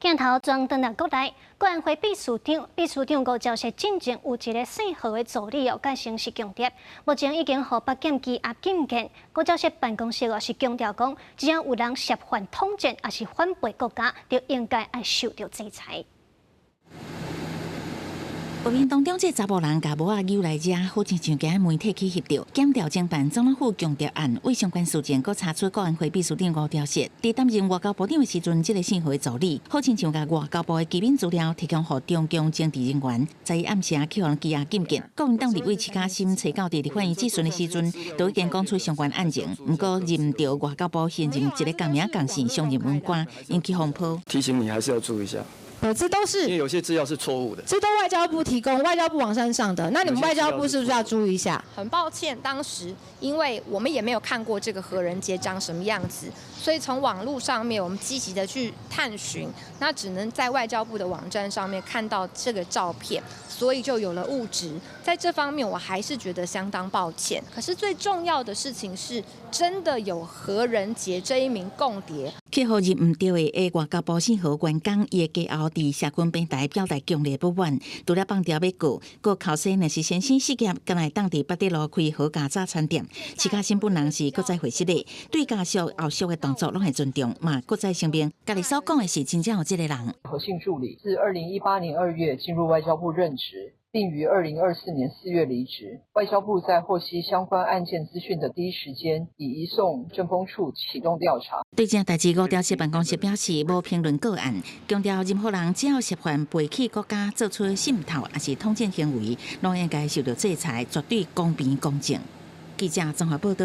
鏡頭轉轉來國內，國安會秘書長、秘書長吳釗燮進前有一个姓何的助理哦，佮姓氏重疊，目前已經予北檢羈押禁見。吳釗燮辦公室哦是強調講，只要有人涉犯統戰，抑是反背國家，就應該愛受著制裁。畫面當中，這查埔人共帽仔搝來遮，好親像驚媒體去翕著。檢調偵辦總統府共諜案，為相關事件，閣查出國安會秘書長吳釗燮，佇擔任外交部長的時陣，這个姓何的助理，好親像共外交部的機密資料提供予中共情治人員，在伊暗時去予人羈押禁見。國民黨立委徐卡心揣到佇立法院質詢的時陣，都已經講出相關案情。毋過認著外交部現任一个共名共姓上任文官，引起風波。提醒你還是要注意一下。這都是因為有些資料是錯誤的，這都外交部提供，外交部網站上的。那你們外交部是不是要注意一下？很抱歉，當時因為我們也沒有看過這個何仁傑長什麼樣子，所以從網絡上面我們積極的去探尋，那只能在外交部的網站上面看到這個照片，所以就有了誤植。在這方面，我還是覺得相當抱歉。可是最重要的事情是，真的有何仁傑這一名共諜。去予認毋著的外交部姓何員工，伊的家後佇社群平台表達強烈不滿，除了放調欲告，閣後生若是先生失業，敢會當佇八德路開好價早餐店。徐卡心本人是閣再回釋的，對家屬後續的動作攏會尊重，嘛閣再聲明，家己所講的是真正有這个人。何姓助理自2018年2月進入外交部任職，並於2024年4月離職。外交部在獲悉相關案件資訊的第一時間，已移送政風處啟動調查。對這代誌，吳釗燮辦公室表示無評論個案，強調任何人只要涉犯背棄國家、做出滲透抑是統戰行為，攏應該受著制裁，絕對公平公正。記者綜合報導。